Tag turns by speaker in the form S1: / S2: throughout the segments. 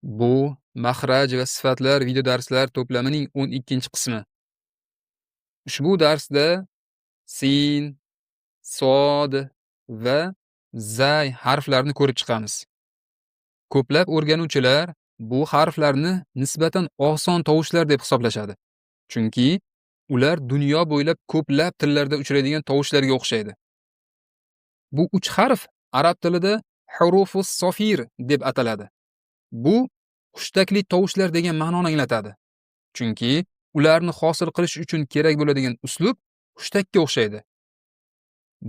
S1: Bu maxraj va sifatlar video darslar to'plamining 12-qismi. Ushbu darsda sin, sod va zay harflarini ko'rib chiqamiz. Ko'plab o'rganuvchilar bu harflarni nisbatan oson tovushlar deb hisoblashadi. Chunki ular dunyo bo'ylab ko'plab tillarda uchraydigan tovushlarga o'xshaydi. Bu uch harf arab tilida hurufus sofir deb ataladi. Bu hushtakli tovushlar degan ma'noni anglatadi. Chunki ularni hosil qilish uchun kerak bo'ladigan uslub hushtakka o'xshaydi.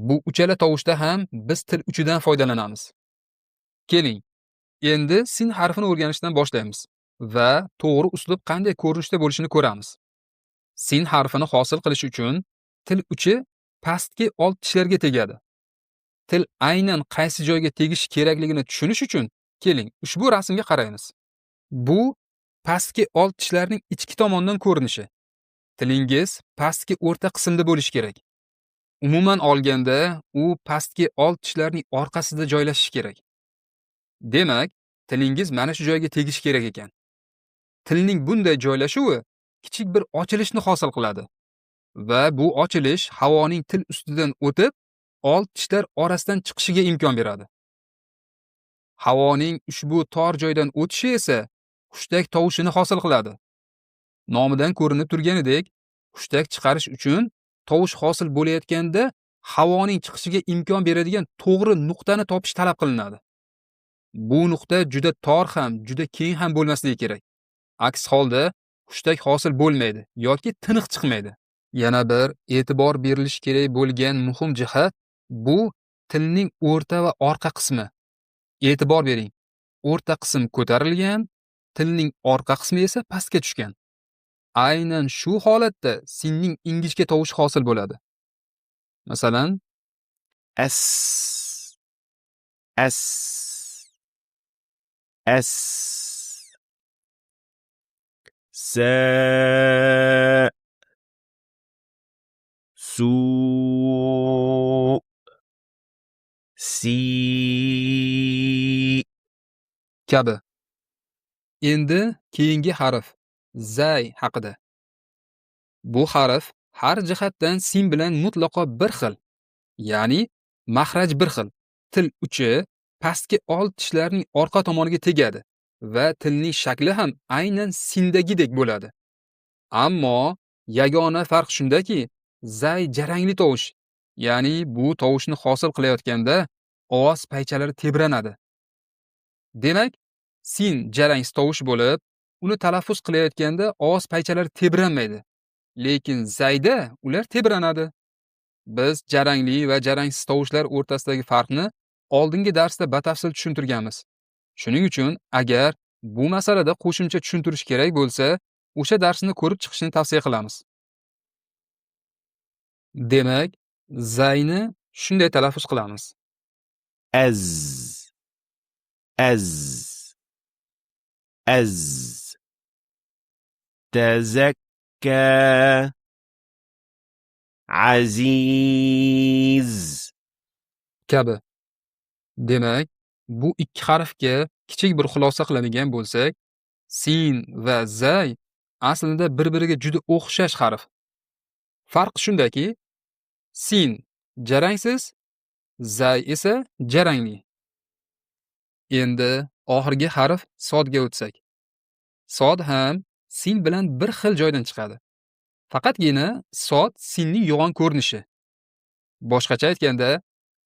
S1: Bu uchala tovushda ham biz til uchidan foydalanamiz. Keling, endi sin harfini o'rganishdan boshlaymiz va to'g'ri uslub qanday ko'rinishda bo'lishini ko'ramiz. Sin harfini hosil qilish uchun til uchi pastki old tishlarga tegadi. Til aynan qaysi joyga tegishi kerakligini tushunish uchun keling, ushbu rasmga qaraymiz. Bu pastki old tishlarning ichki tomondan ko'rinishi. Tilingiz pastki o'rta qismda bo'lishi kerak. Umuman olganda, u pastki old tishlarning orqasida joylashishi kerak. Demak, tilingiz mana shu joyga tegishi kerak ekan. Tilning bunday joylashuvi kichik bir ochilishni hosil qiladi va bu ochilish havoning til ustidan o'tib, old tishlar orasidan chiqishiga imkon beradi. Havoning ushbu tor joydan o'tishi esa hushtak tovushini hosil qiladi. Nomidan ko'rinib turganidek, hushtak chiqarish uchun tovush hosil bo'layotganda havoning chiqishiga imkon beradigan to'g'ri nuqtani topish talab qilinadi. Bu nuqta juda tor ham, juda keng ham bo'lmasligi kerak. Aks holda hushtak hosil bo'lmaydi yoki tiniq chiqmaydi. Yana bir e'tibor berilishi kerak bo'lgan muhim jihat bu tilning o'rta va orqa qismi. E'tibor bering. O'rta qism ko'tarilgan, tilning orqa qismi esa pastga tushgan. Aynan shu holatda sinning ingichka tovushi hosil bo'ladi. Masalan,
S2: S S S sa su si
S1: kabi. Endi keyingi harf zay haqida. Bu harf har jihatdan sin bilan mutlaqo bir xil. Ya'ni maxraj bir xil. Til uchi pastki old tishlarning orqa tomoniga tegadi va tilning shakli ham aynan sindagidek bo'ladi. Ammo yagona farq shundaki, zay jarangli tovush. Ya'ni bu tovushni hosil qilayotganda ovoz paychalari tebranadi. Demak, sin jarangsiz tovush bo'lib, uni talaffuz qilayotganda ovoz paychalari tebranmaydi. Lekin zayda ular tebranadi. Biz jarangli va jarangsiz tovushlar o'rtasidagi farqni oldingi darsda batafsil tushuntirganmiz. Shuning uchun agar bu masalada qo'shimcha tushuntirish kerak bo'lsa, o'sha darsni ko'rib chiqishni tavsiya qilamiz. Demak, zayni shunday talaffuz qilamiz.
S2: Az az az tazakka aziz
S1: kabi. Demak, bu ikki harfga kichik bir xulosa qiladigan bo'lsak, sin va zay aslida bir-biriga juda o'xshash harf. Farq shundaki, sin jarangsiz, zay esa jarangli. Endi oxirgi harf sodga o'tsak. Sod ham sin bilan bir xil joydan chiqadi. Faqatgina sod sinning yo'g'on ko'rinishi. Boshqacha aytganda,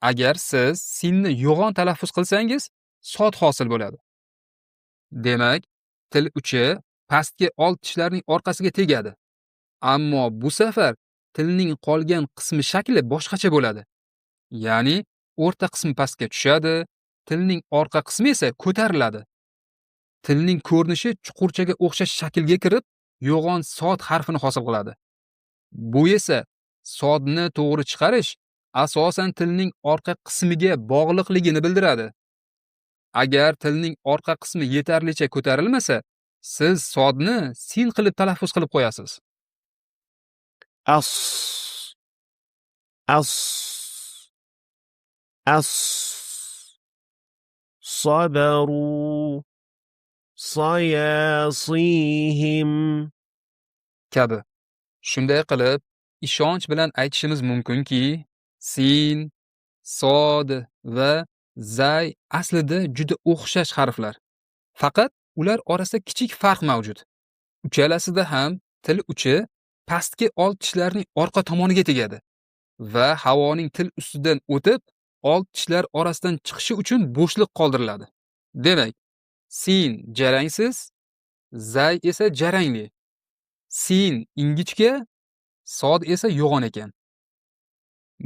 S1: agar siz sinni yo'g'on talaffuz qilsangiz, sod hosil bo'ladi. Demak, til uchi pastki old tishlarning orqasiga tegadi. Ammo bu safar tilning qolgan qismi shakli boshqacha bo'ladi. Ya'ni o'rta qismi pastga tushadi, tilning orqa qismi esa ko'tariladi. Tilning ko'rinishi chuqurchaga o'xshash shaklga kirib, yo'g'on sod harfini hosil qiladi. Bu esa sodni to'g'ri chiqarish asosan tilning orqa qismiga bog'liqligini bildiradi. Agar tilning orqa qismi yetarlicha ko'tarilmasa, siz sodni sin qilib talaffuz qilib qo'yasiz.
S2: As as as sabaru صياصيهم.
S1: Kabi. Shunday qilib, ishonch bilan aytishimiz mumkinki, sin, sod va zay aslida juda o'xshash harflar. Faqat ular orasida kichik farq mavjud. Uchalasida ham til uchi pastki old tishlarning orqa tomoniga tegadi va havoning til ustidan o'tib, old tishlar orasidan chiqishi uchun bo'shliq qoldiriladi. Demak, sin jarangsiz, zay esa jarangli. Sin ingichka, sod esa yo'g'on ekan.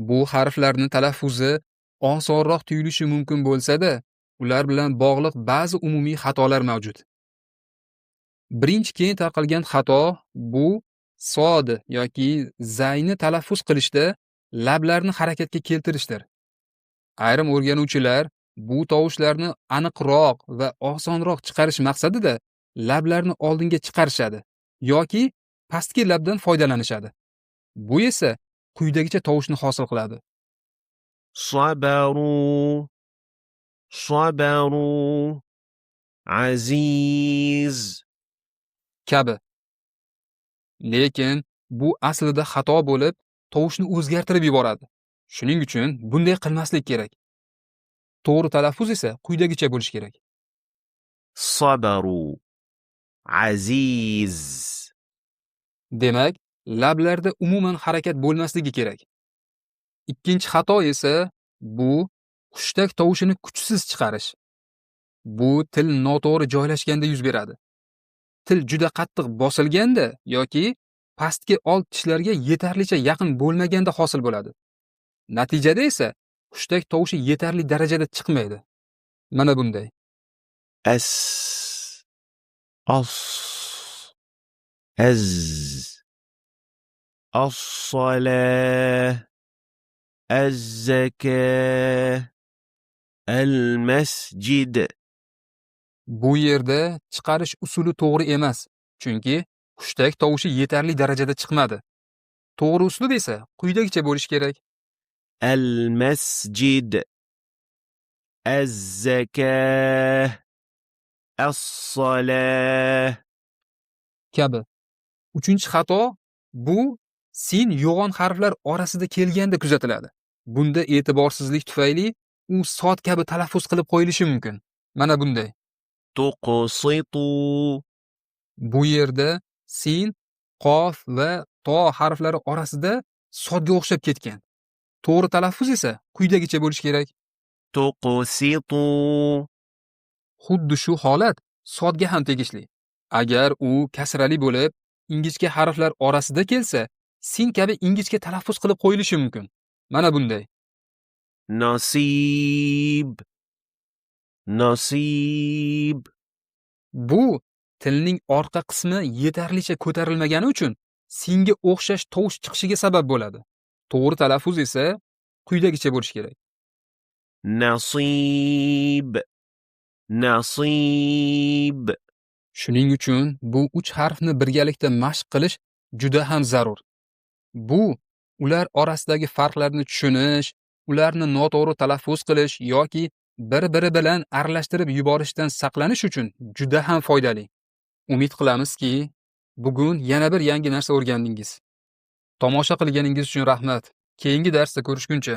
S1: Bu harflarni talaffuzi osonroq tuyulishi mumkin bo'lsa-da, ular bilan bog'liq ba'zi umumiy xatolar mavjud. Birinchi keng tarqalgan xato bu sod yoki zayni talaffuz qilishda lablarni harakatga keltirishdir. Ayrim o'rganuvchilar bu tovushlarni aniqroq va osonroq chiqarish maqsadida lablarni oldinga chiqarishadi yoki pastki labdan foydalanishadi. Bu esa quyidagicha tovushni hosil qiladi.
S2: صبروا، صبروا، عزيز.
S1: Kabi. Lekin bu aslida xato bo'lib, tovushni o'zgartirib yuboradi. Shuning uchun bunday qilmaslik kerak. To'g'ri talaffuz esa quyidagicha bo'lishi kerak.
S2: صبروا، عزيز.
S1: Demak, lablarda umuman harakat bo'lmasligi kerak. Ikkinchi xato esa bu hushtak tovushini kuchsiz chiqarish. Bu til noto'g'ri joylashganda yuz beradi. Til juda qattiq bosilganda yoki pastki old tishlarga yetarlicha yaqin bo'lmaganda hosil bo'ladi. Natijada esa hushtak tovushi yetarli darajada chiqmaydi. Mana bunday.
S2: أس، أص، أز، الصلاة، الزكاة، المسجد.
S1: Bu yerda chiqarish usuli to'g'ri emas, chunki hushtak tovushi yetarli darajada chiqmadi. To'g'ri uslub esa quyidagicha bo'lishi kerak.
S2: المسجد، الزكاة، الصلاة.
S1: Kabi. Uchinchi xato bu sin yo'g'on harflar orasida kelganda kuzatiladi. Bunda e'tiborsizlik tufayli u sod kabi talaffuz qilib qo'yilishi mumkin. Mana bunday.
S2: تقسطوا.
S1: Bu yerda sin, qof va to harflari orasida sodga o'xshab ketgan. To'g'ri talaffuz esa quyidagicha bo'lishi kerak.
S2: تقسطوا.
S1: Xuddi shu holat sodga ham tegishli. Agar u kasrali bo'lib, ingichka harflar orasida kelsa, sin kabi ingichka talaffuz qilib qo'yilishi mumkin. Mana bunday.
S2: نصيب، نصيب.
S1: Bu tilning orqa qismi yetarlicha ko'tarilmagani uchun singa o'xshash tovush chiqishiga sabab bo'ladi. To'g'ri talaffuz esa quyidagicha bo'lishi kerak.
S2: نصيب، نصيب.
S1: Shuning uchun bu uch harfni birgalikda mashq qilish juda ham zarur. Bu ular orasidagi farqlarni tushunish, ularni noto'g'ri talaffuz qilish yoki bir-biri bilan aralashtirib yuborishdan saqlanish uchun juda ham foydali. Umid qilamizki, bugun yana bir yangi narsa o'rgandingiz. Tomosha qilganingiz uchun rahmat. Keyingi darsda ko'rishguncha.